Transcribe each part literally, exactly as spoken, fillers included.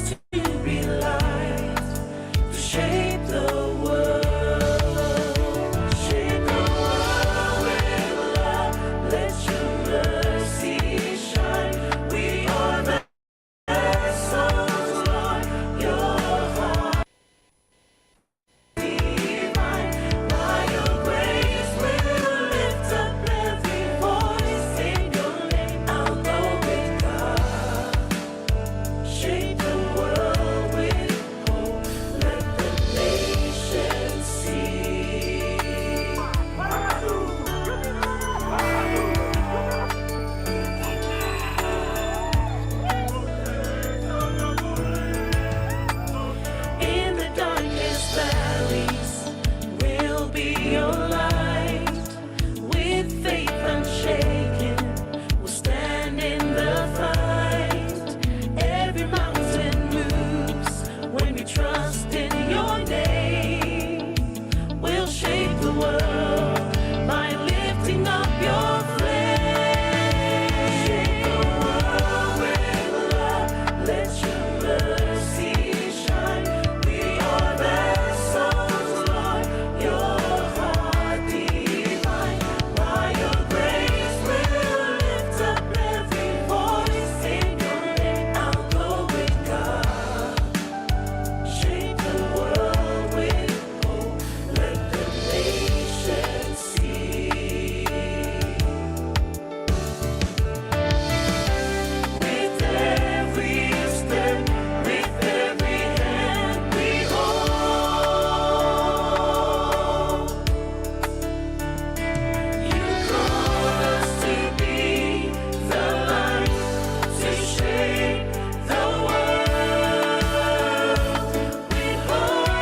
to be light, to shape the world. Shape the world with love, let your mercy shine. We are vessels, Lord, your heart divine. By your grace we'll lift up every voice in your name. I'll go with God. Shape the world with hope. Let the nations see. In the darkest valleys, we'll be your light. With faith unshaken, we'll stand in the fight. Every mountain moves when we trust in your name. We'll shape the world by lifting up your flame. Shape the world with love, let your mercy shine. We are vessels, Lord, your heart divine. By your grace we'll lift up every voice in your name. I'll go with God. Shape the world with hope. Let the nations see. With every step, with every hand we hold, you call us to be the light, to shape the world. With hope,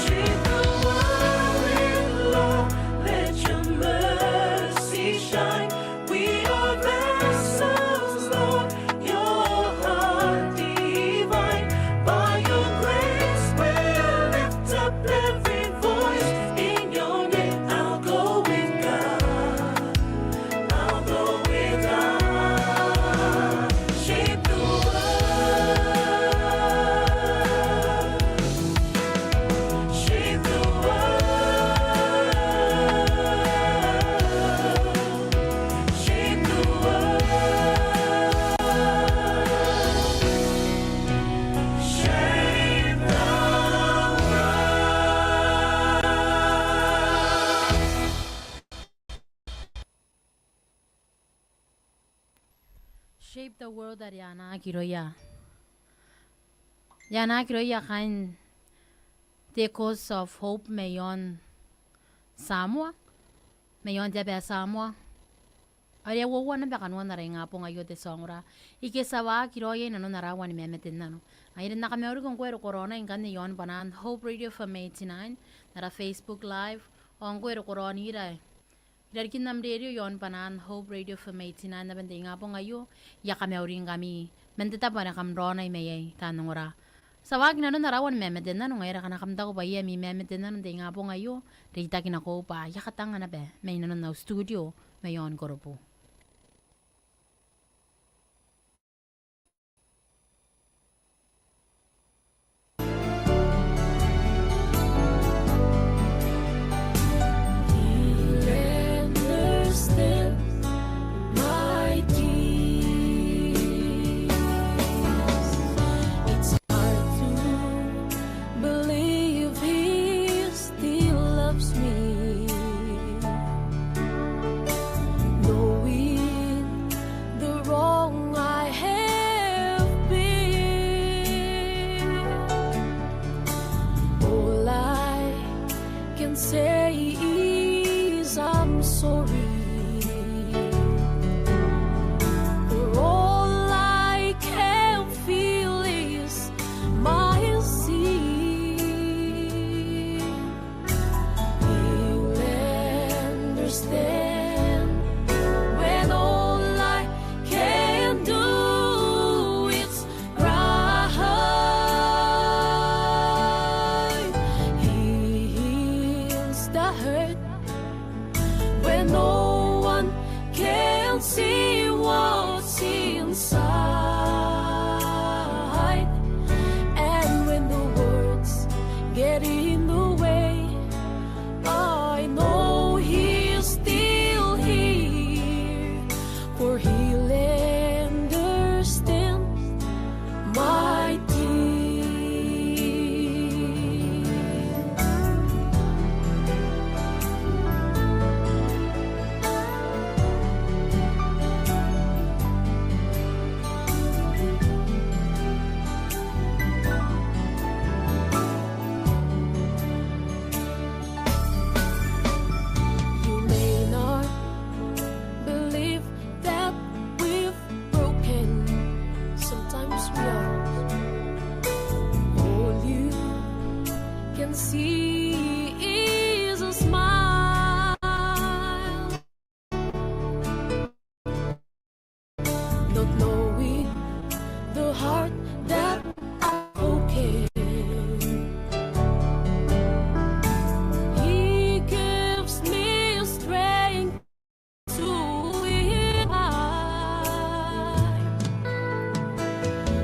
shape the world with love. Let your mercy shine. We are vessels, Lord, your heart divine. By your grace we'll lift up every voice in your name. I'll go with God. I'll go with God. Shape the world. Shape the world. Shape the world. Shape the world. Shape the world are e anaaki irouia. E anaaki irouia kaain te Echoes of Hope mai aon Samoa, mai aon te aba ae Samoa. Are e uoua naba kanoan ara ingabong aio te tia ongora. Ike ti a waaki raoi i nanon ara aua ni mamate n nano. Ai ngaia are N na kamauriko ngkoe ae ko roko raoi ngkanne i aon bwanaan Hope Radio F M eighty-nine, n ara Facebook Live, ao ngkoe ae ko roko raoi n ira irarikin am rerio i aon bwanaan Hope Radio F M eighty-nine naba n te ingabong aio. I a kamauringkami man te tabo are kam raonai mai iai taan ongora. Ti a waaki i nanon ara aua ni mamate n nano, ngaia are ngkana kam taku bwa iai ami mamate n nano n te ingabong aio, reitaki nakoiu bwa I a katanga naba mai nanon au studio mai aon Korobu. Believe he still loves me. Knowing He is a smile, not knowing the heart that I broken. He gives me strength to him high.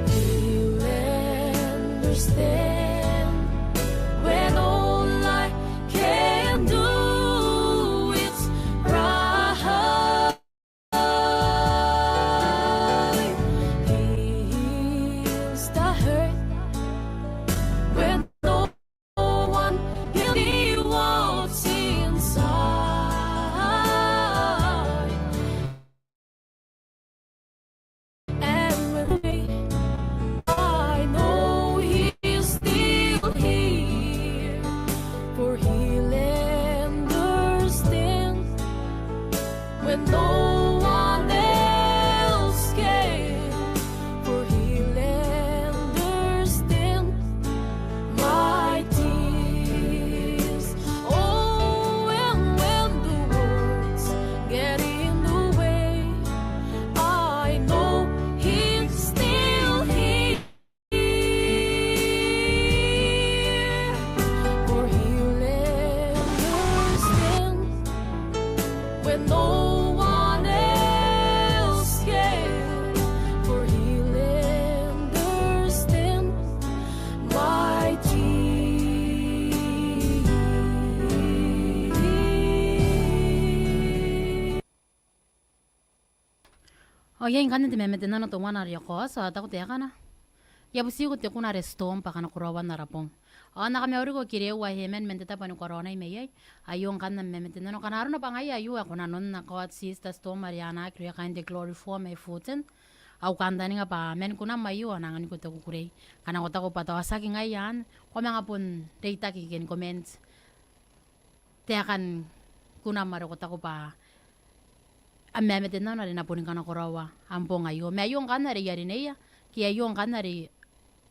He'll understand when all I can do is cry. He heals the hurt when no one can see what's inside. And with me, I know he's still here, for he'll understand when no one else can, for he'll understand my tears. Oh, and when the words get in the way, I know he's still here. For he'll understand when no one else can, for he'll understand my tears. Ao iai ngkanne te mamatenano teuana are e a kaoti, ao e taku taekana: I a butiko te kuna are storm bwa kanakoraoan ara bong. Ao N na kamauriko kireu ae e mena man te tabo ni karaoanai mai iai. Aio ngkanne am mamatenano, ngkana arona bwa ngaia aio ae ko nanon, God sees the storm are e anaaki irouia kaain te Glory Four mai Fulton. Au kantaninga bwa man kunam aio ao N na anganiko te kukurei. Ngkana ko taku bwa tao tiaki ngaia anne, ko a manga bon reitaki ke ni comment taekan kunam are ko taku bwa am mamatenano are e na boni kanakoraoa am bong aio. Ma aio ngkanne are I a rineia, ke aio ngkanne are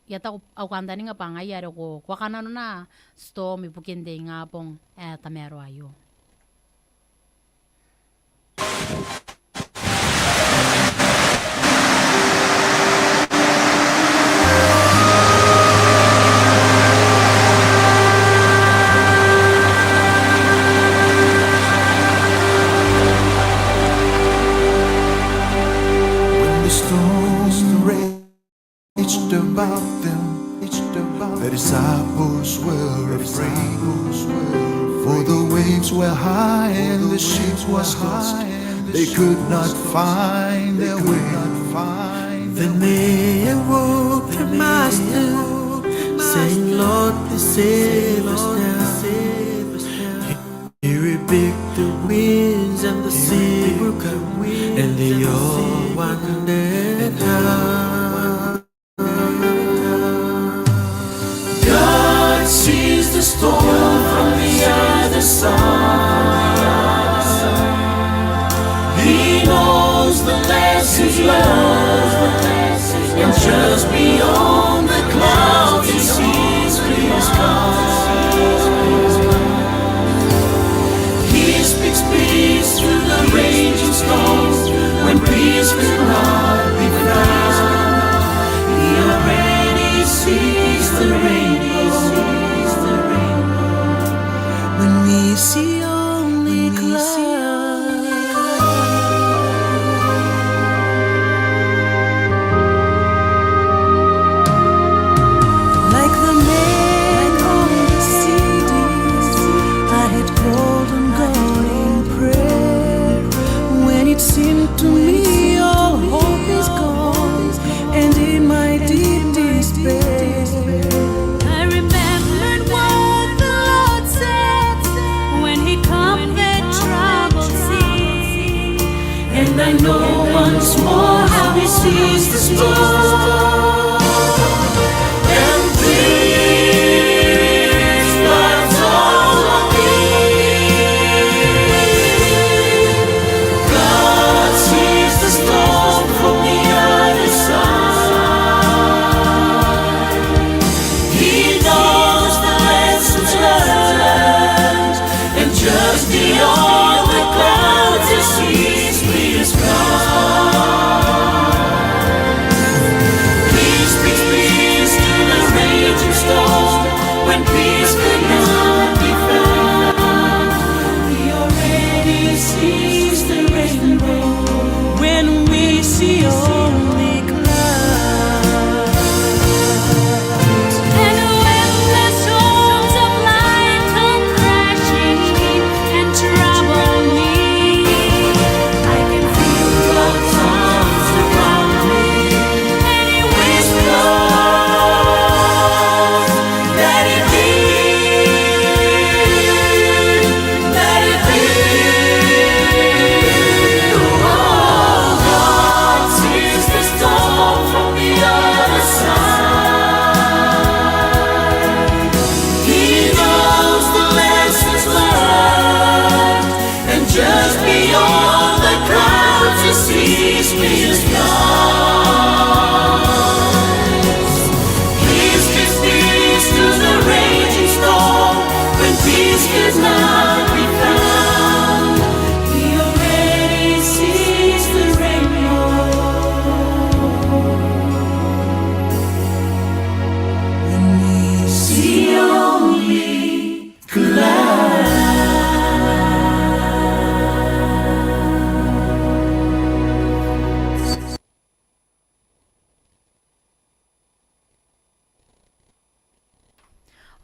I a taku, au kantaninga bwa ngaia are ko, ko a kananona storm ibukin te ingabong ae tamaroa aio. When the storm raged about them, the disciples were afraid, for the waves were high and the ship was tossed. They could not find their way. Then they awoke the Master, saying, "Lord, please save us now." He rebuked the winds and the sea, and they all wondered how. God sees the storm from the other side. He knows the lessons learned, and just beyond the clouds he sees clear skies. He speaks peace through the raging storms when peace could not be found. He already sees the rainbow when we see only clouds.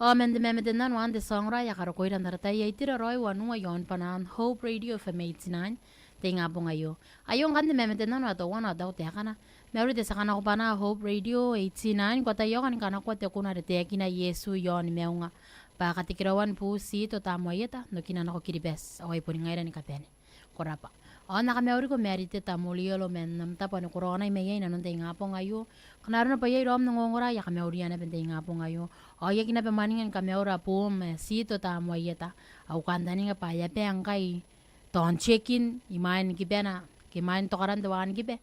Ao man te mamate nano n te tia ongora ae karokoira n ara tai ae itera raoi wanua iaon bwanaan Hope Radio F M eighty-nine n te ingabong aio. Aio ngkanne te mamate nano ae teuana ao tau taekana. Mauri te tia kanakobwanaa Hope Radio eighty-nine, ko ataia ao ko kanakoa te kuna are Taekina Iesu iaoni maunga bwa katekeraoan Buuti, Tiito, Tamoaieta n okina nako Kiribati, ao ai boni ngaira ni kabane. Ko rabwa. Ao N na kamauriko Marite Tamuriolo man am tabo ni koroana i maiai inanon te ingabong aio. Kanga arona bwa iai raom n ongora ae I a kamauria naba n te ingabong aio. Ao I aki naba mwaninga ni kamaura buum, eh, Tiito Tamoaieta. Au kantaninga bwa e a bae ngkai tao n check-in imwain kibana, ke imwain tokaran te wanikiba,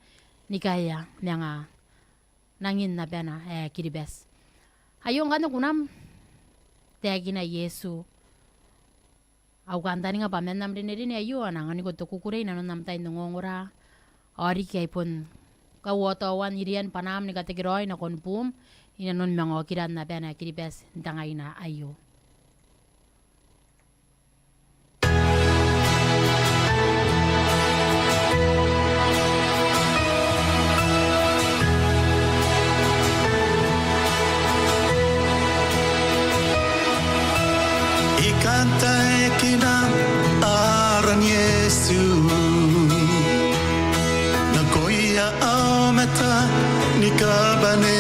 ni kaea manga nangin nabana ae Kiribati. Aio ngkanne kunam, Taekina Iesu. Au kantaninga bwa man am rinerine aio a na anganiko te kukurei inanon am tai n ongora. Ao riki ai bon kauotaoan irian bwanaam ni katekeraoi nakon buum inanon manga okiran nabana ae Kiribati n te ngaina aio. I kan taekina aran Iesu nakoia aomata ni kabane.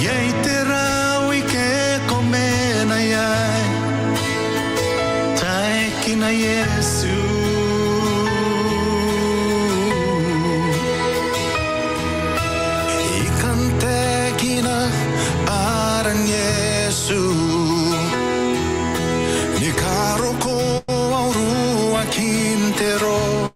Iai te raoi ke ko mena iai, taekina Iesu. I kan taekina aran Iesu ni karokoa uruakin te roo.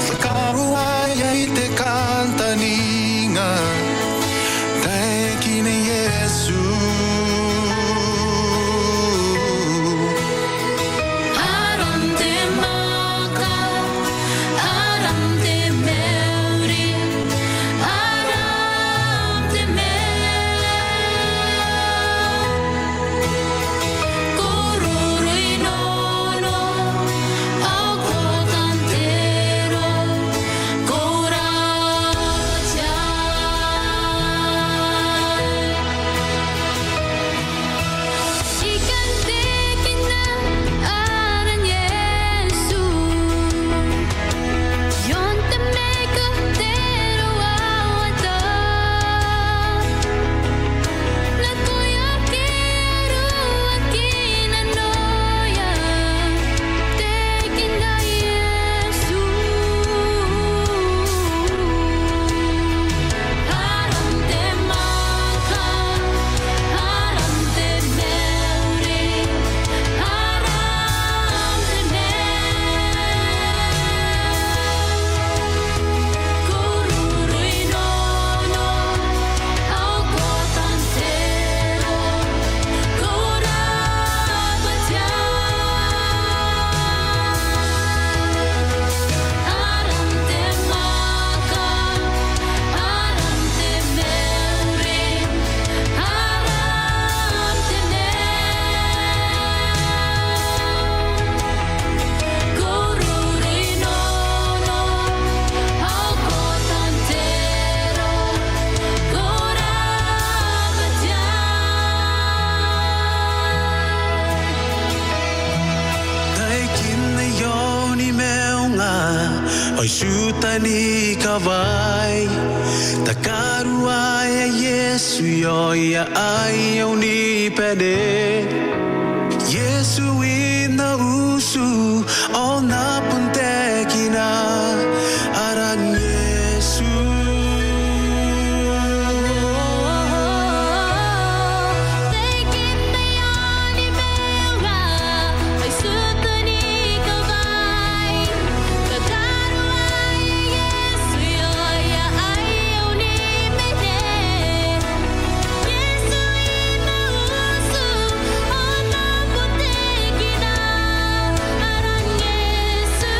Te karuaia i te kantaninga, taekina Iesu. Aran te mwaaka, aran te mauri, aran te maiu. Ko ruru i nanou, ao ko tangira, ko rabwa te Atua. I kan taekina aran Iesu. Iaon te maeka, te roo ao te ata. Nakoia ake a ruaki nanoia, taekina Iesu. Aran te mwaaka, aran te mauri, aran te maiu. Ko ruru i nanou, ao ko tangira, ko rabwa te Atua. Aran te mwaaka, aran te mauri, aran te maiu. Ko ruru i nanou, ao ko tangira, ko rabwa te Atua. Taekina iaoni maunga, ao I tiutaniko bwa te karuaea Iesu iaoia aio ni bane. Iesu i na utu, ao N na bon taekina aran Iesu. Taekina iaoni maunga, ao I tiutaniko bwa te karuaea Iesu iaoia aio ni bane. Iesu i na utu, ao N na bon taekina aran Iesu.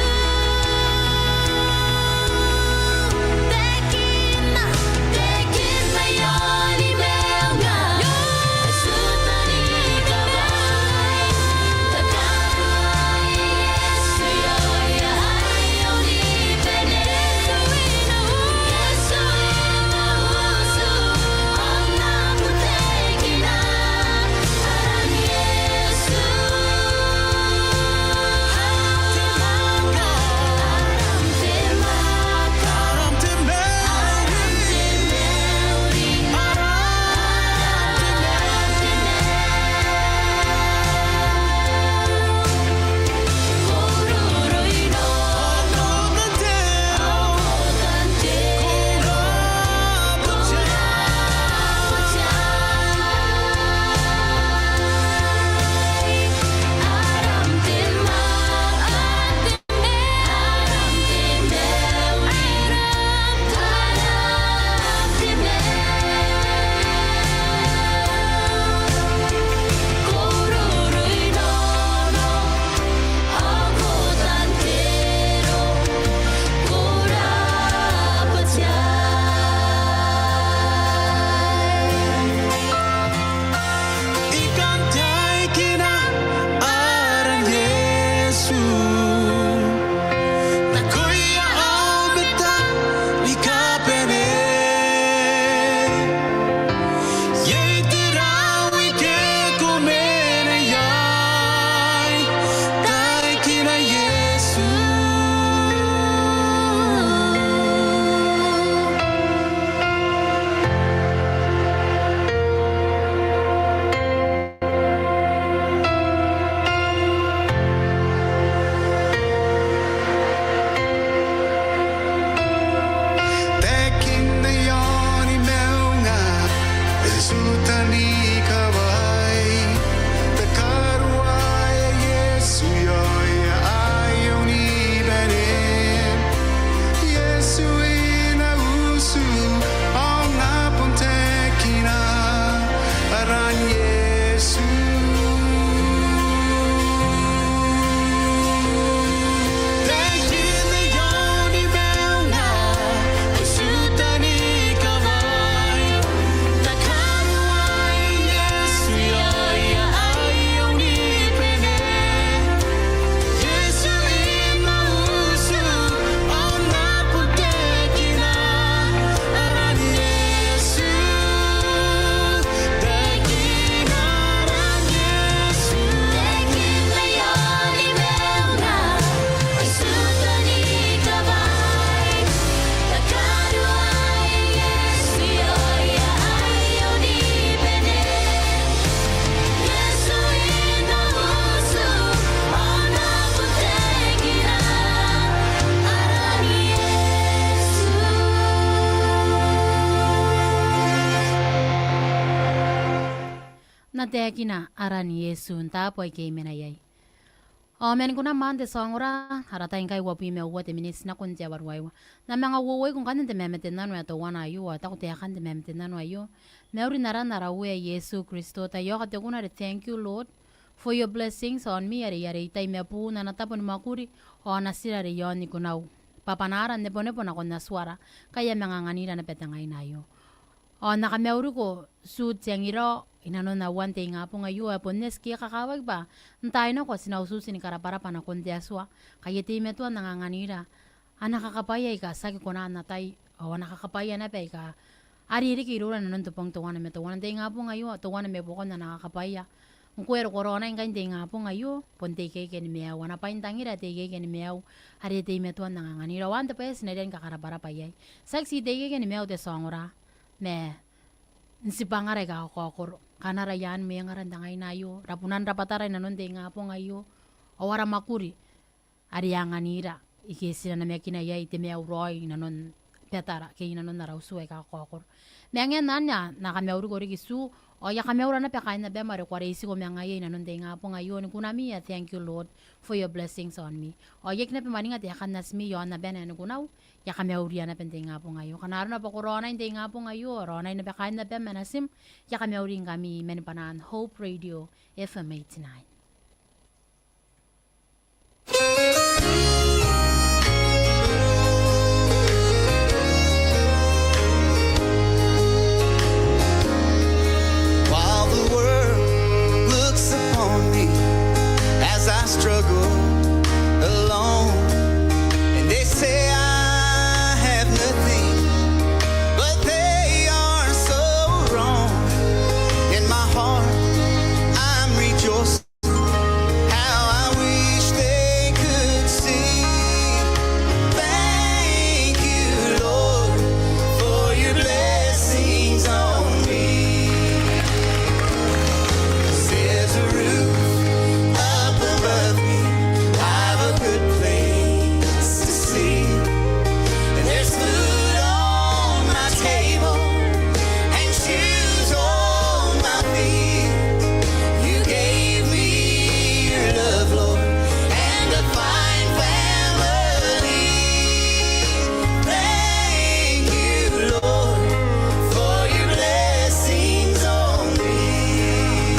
taekina aran Iesu n taabo aike I mena iai. Ao ma ni kunam te tia ongora, ara tai ngkai uabwi ma uoua te miniti nakon te aoa ruaiwa. N na manga uouoiko ngkanne n te mamate n nano ae teuana aio, ao e taku taekan te mamate n nano aio: Mauri n aran ara Uea Iesu Kristo. Taiaoka te kuna are thank you Lord for your blessings on me, are, are I tai ma buuna ana tabo ni mwakuri, ao natira are i aon ikunau. Bwa bwanaara n nebonebo nakon Atuara, ngkai e a manga anganira naba te ngaina aio. Ao N na kamauriko Sue Tiangirao i nanon auan te ingabong aio, ae bon eti ke e kakawaki bwa n taai nako ti na uti ni karabwarabwa nakon te Atua, ngkai e teimatoa n anganganira ana kakabwaia aika tiaki kona n atai, ao ana kakabwaia naba aika a rereke iroura i nanon te bong teuana ma teuana n te ingabong aio, teuana mai buakon ana kakabwaia. Ngkoe are ko raonai ngkai n te ingabong aio, bon te ikeike ni maiu. Ana bwai n tangira te ikeike ni maiu, are e teimatoa n anganganira. Ao anne te bwai ae ti na riai ni kakarabwarabwa iai. Tiaki ti te ikeike ni maiu te tia ongora, ma n tibwangara aika kakaokoro. Kanara i aan mwengara n te ngaina aio, rabunan rabwatara i nanon te ingabong aio, ao ara mwakuri are e anganira, ike ti na namakina iai te maiu raoi i nanon batara, ke i nanon ara utu aika kakaokoro. Ma ngaia anne, N na kamauriko riki Sue, ao I a kamaura naba kaain abam are ko a reitiko ma ngaia i nanon te ingabong aio, ni kunami ae thank you Lord for your blessings on me. Ao I aki naba mwaninga taekan natimi i aon abana ae Nikunau, I a kamauria naba n te ingabong aio. Ngkana arona bwa ko raonai n te ingabong aio, raonai naba kaain abam ma natim, I a kamauri ngkami man bwanaan Hope Radio F M eighty-nine. While the world looks upon me as I struggle alone, and they say I have nothing, but they are so wrong. In my heart, I'm rejoicing. How I wish they could see. Thank you, Lord, for your blessings on me. There's a roof up above me. I've a good place to sleep. And there's food on my table and shoes on my feet. You gave me your love, Lord, and a fine family. Thank you, Lord, for your blessings on me.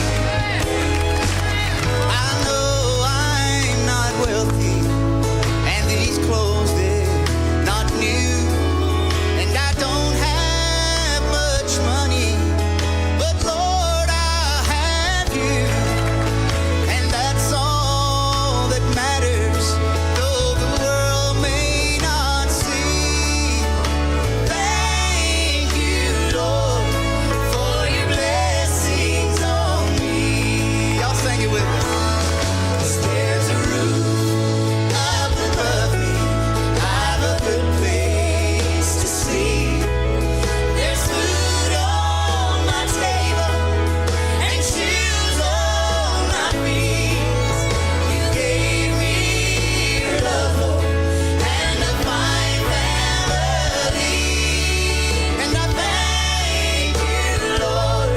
I know I'm not wealthy, and these clothes, they're not new, and I don't have much money, but Lord, I have you, and that's all that matters, though the world may not see. Thank you, Lord, for your blessings on me. Y'all sing it with me. There's a roof up above me. I've a good place to sleep. There's food on my table and shoes on my feet. You gave me your love, Lord, and a fine family. And I thank you, Lord,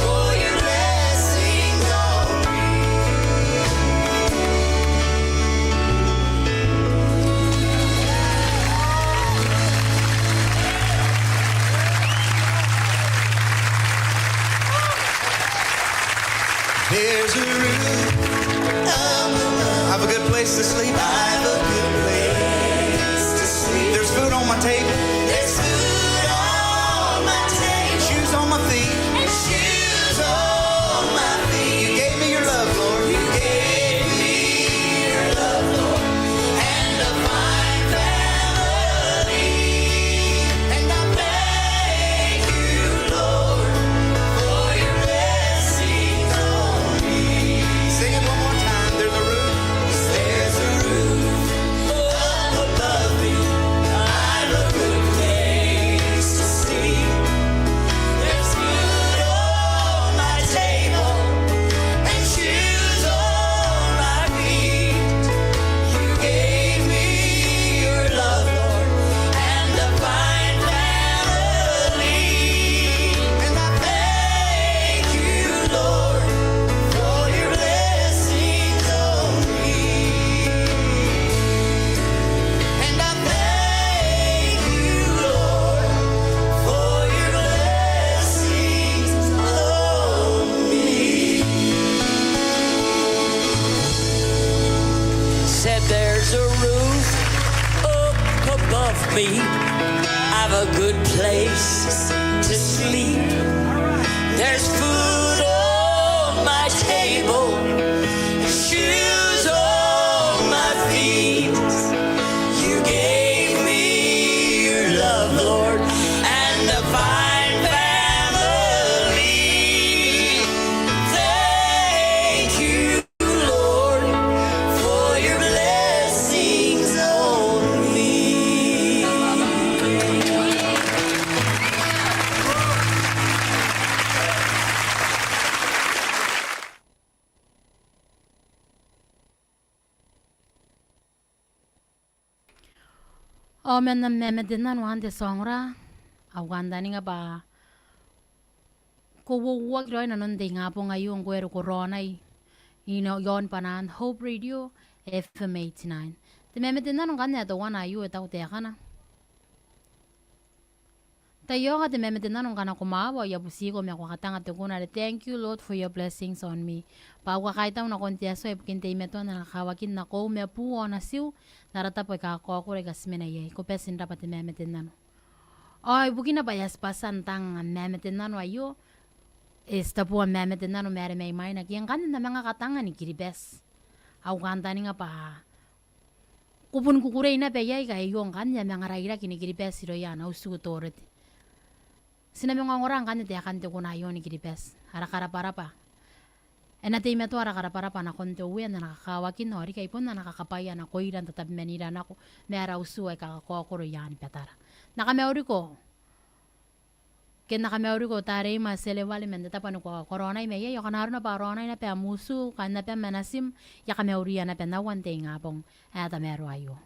for your blessings on me. There's a roof up above. I've a good place to sleep. I've a good place to sleep. There's food on my table. There's food on my table. Shoes on my feet. And shoes on my feet. You gave me your love, Lord. You gave me your love, Lord. And a fine family. And I thank you, Lord, for your blessings on me. Sing it one more time. There's a roof. There's a roof up above me. I've a good me. I've a good place to sleep. There's food on my table, shoes on my feet. You gave me your love, Lord, and a fine family. Thank you, Lord, for your blessings on me. Ao man am mamate n nano anne te ongora, au kantaninga bwa ko uouoaki raoi inanon te ingabong aio ngkoe are ko raonai inanon bwanaan Hope Radio F M eighty-nine. Te mamate n nano ngkanne ae teuana aio e taku taekana. Taiaoka te mamate n nano ngkana ko maawa ao I a butiko ma ko a katanga te kuna are, "Thank you, Lord, for your blessings on me." Bwa au kakaitau nakon te Atua ibukin teimatoan ana kakawakin nakoiu ma buu ao natiu n ara tabo aika kakaokoro aika ti mena iai. Ko bati n rabwa te mamate n nano. Ao ibukina bwa e a tibwa tia n tang am mamate n nano aio, e tibwa boo am mamate n nano ma are mai mwaina ke ngkanne N na manga katanga ni Kiribati. Au kantaninga bwa ko bon kukurei naba iai ngkai aio ngkanne e a manga rairaki ni Kiribati irouia ana utu Torete. Ti na manga ongora ngkanne taekan te kuna aio ni Kiribati. Ara karabwarabwa. E na teimatoa ara karabwarabwa nakon te Uea n ana kakawakin ao riki ai bon ana kakabwaia nakoira n tatabemanira nako ma ara utu aika kakaokoro i aani batara. N na kamauriko. Ke N na kamauriko Tarema Selewali man te tabo ae ko a karaoia mai iai, ao ngkana arona bwa a raonai naba am utu, kaain naba ma natim, I a kamauria naba naua n te ingabong ae tamaroa aio.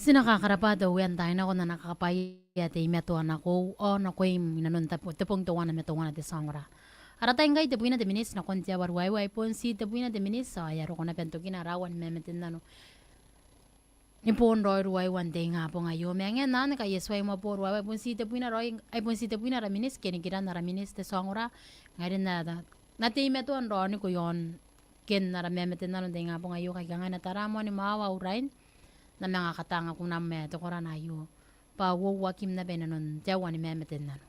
Ti na kakarabwa te Uea n taai nako n ana kakabwaia teimatoa nakoiu ao nakoim inanon te bong teuana ma teuana, te tia ongora. Ara tai ngkai tebwina te miniti nakon te aoa ruaiwa, ai bon ti tebwina te miniti ao e a roko naba n tokina ara aoa ni mamate n nano ni boon raoi ruaiwa n te ingabong aio. Ma ngaia anne ngkai e tuai moa boon ruaiwa, ai bon ti tebwina raoi, ai bon ti tebwina ara miniti ke nikiran ara miniti, te tia ongora. Ngaia are N na, N na teimatoa n raoniko i aon ken ara mamate n nano n te ingabong aio, ngkai kanga e na tara moa ni mwawa au rain, N na manga katanga kunam ma te korana aio bwa uouakim naba inanon te aoa ni mamate n nano.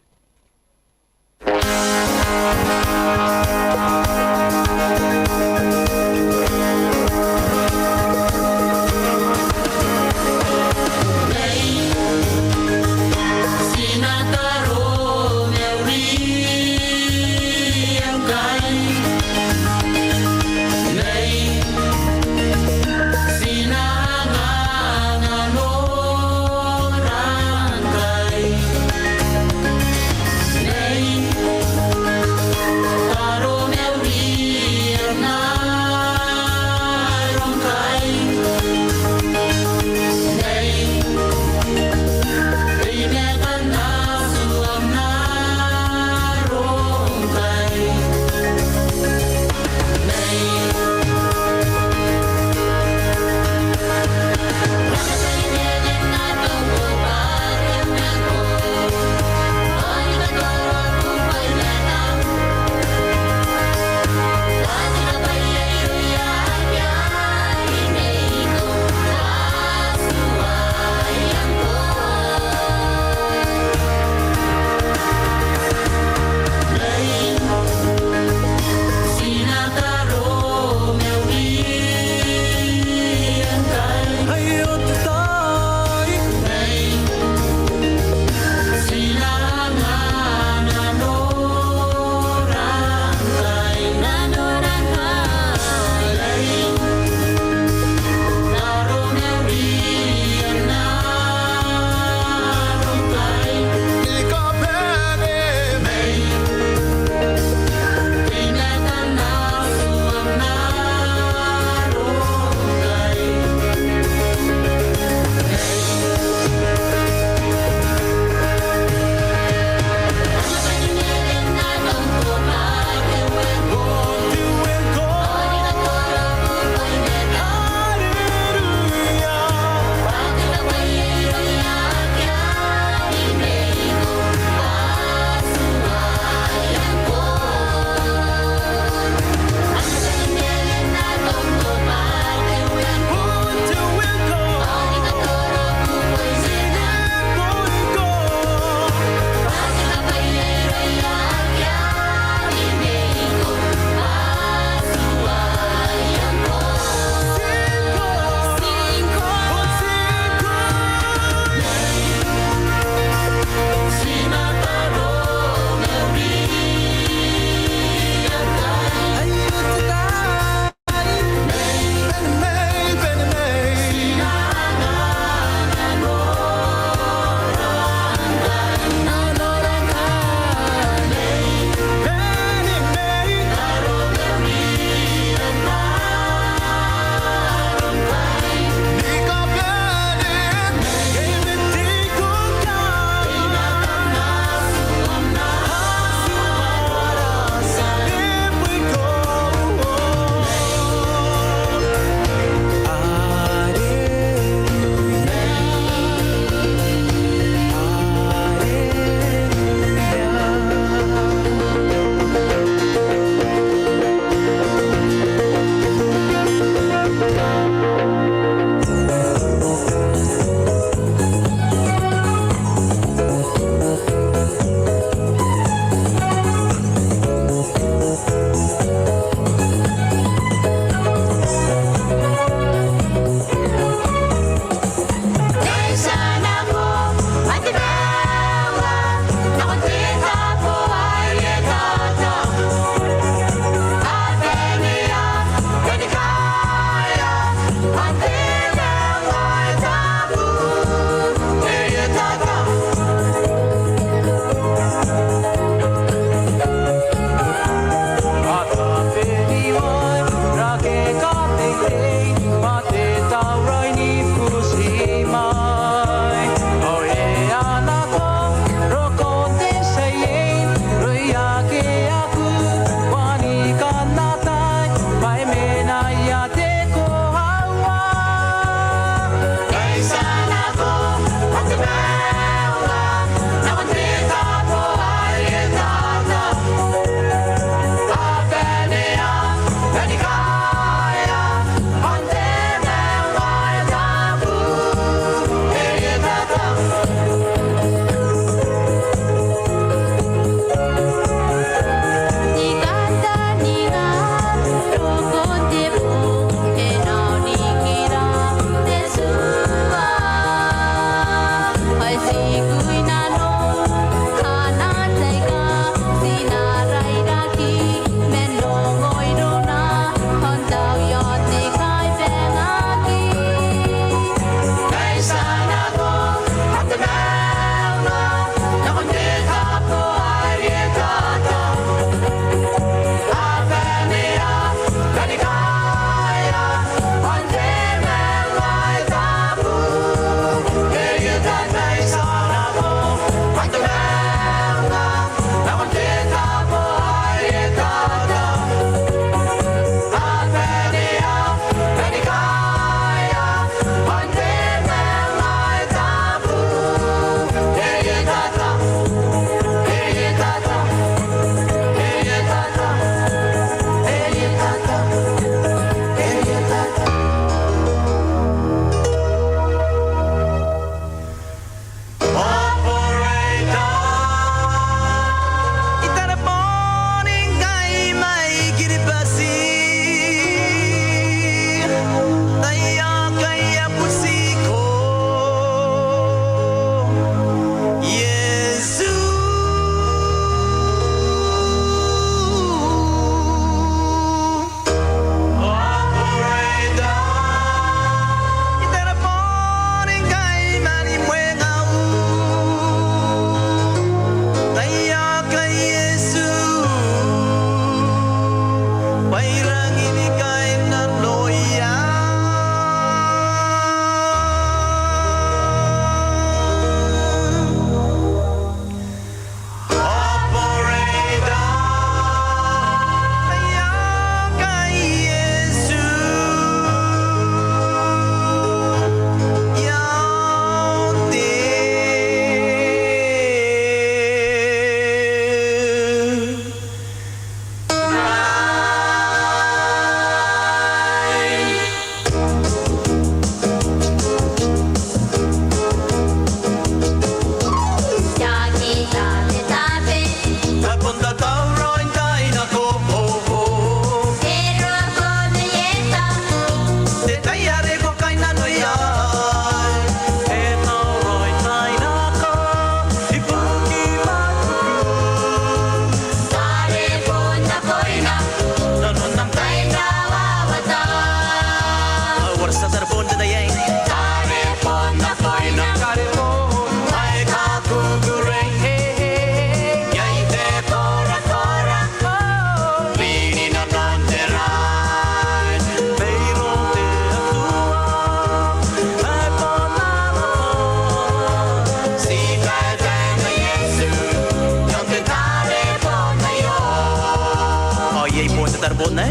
Bon ae?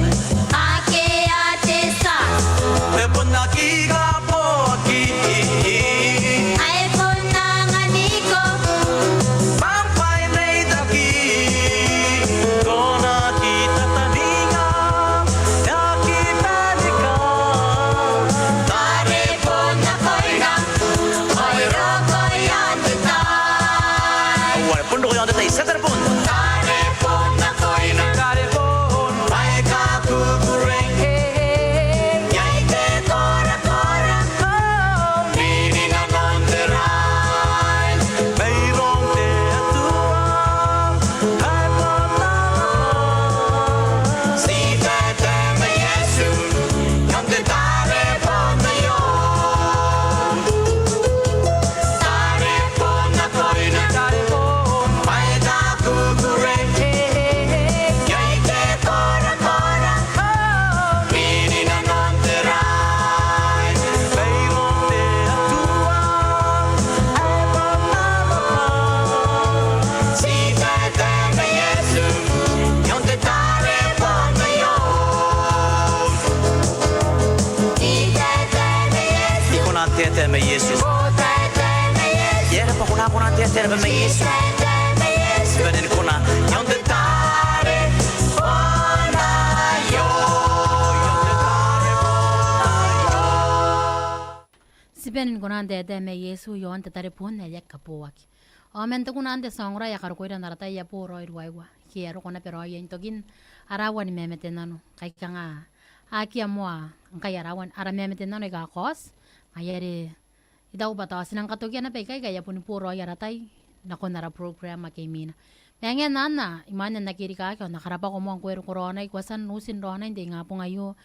Akea te tia. E bon aki kaboaki. Ae bon anganiko. Bwa e na aki. Ko na aki tataninga. Aki taninga. Tarebon nakoina. Ao e roko i aon te tai. Ao e bon roko i aon te tai. Ti a tarebon. Tarebon nakoina. Tarebon. Bwa e kakukurei. Iai te korakora. Mwiin nanon te rai. Mairoun te Atua. Ae bon naba. Ti taetae ma Iesu. I aon te tarebon aio. Tarebon nakoina. Tarebon. Bwa e kakukurei. Iai te korakora. Mwiin nanon te rai. Mairoun te Atua. Ae bon naba. Ti taetae ma Iesu. I aon te tarebon aio. Ti taetae ma Iesu. Ti kona n taetae ma Iesu. Ti taetae ma Iesu. E aera bwa ko na kona n taetae naba ma Iesu? Ti taetae ma Iesu. Ti bane ni kona. I aon te tarebon aio. Ti bane ni kona n taetae ma Iesu i aon te tarebon ae aki kaboaki. Ao man te kuna n te tia ongora ae karokoira n ara tai ae boraoi ruaiwa. Ike a roko naba raoi n tokin ara aua ni mamatenano. Kai kanga akea moa ngkai ara aua, ara mamatenano aika a kaoti. Ngaia are I taku bwa tao ti nang katokia naba ikai, kai e a boni boraoi ara tai nakon ara program ake imwina. Ma ngaia anne, imwain ae N na kerikaaki ao N na karabwako moa ngkoe are ko raonai, ko a tia n uti n raonai n te ingabong aio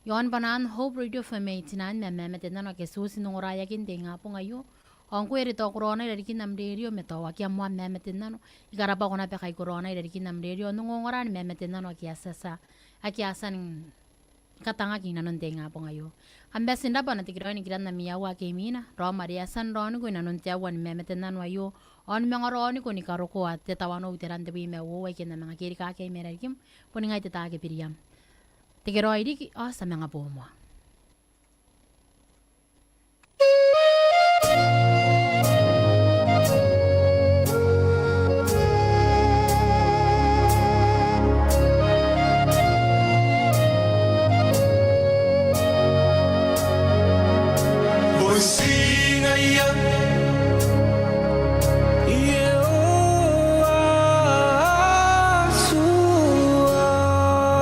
i aon bwanaan Hope Radio Fm eighty-nine ma mamatenano ake ti uti n ongoraeaki n te ingabong aio. Ao ngkoe are tao ko raonai i rarikin am rerio ma tao akea moa am mamatenano, I karabwako naba kai ko raonai i rarikin am rerio n ongongora ni mamatenano ake a tia, ake a tia ni katangaki inanon te ingabong aio. Kam bati n rabwa n na tekeraoi nikiran ami aua ake imwina, raom are e a tia n raoniko inanon te aua ni mamatenano aio, ao ni manga raoniko ni karokoa te tawanou, te ran, tebwi ma uoua aike N na manga kerikaaki iai mai rarikim, boni ngai Teta ake Biriam. Tekeraoi riki, ao ti a manga boo moa.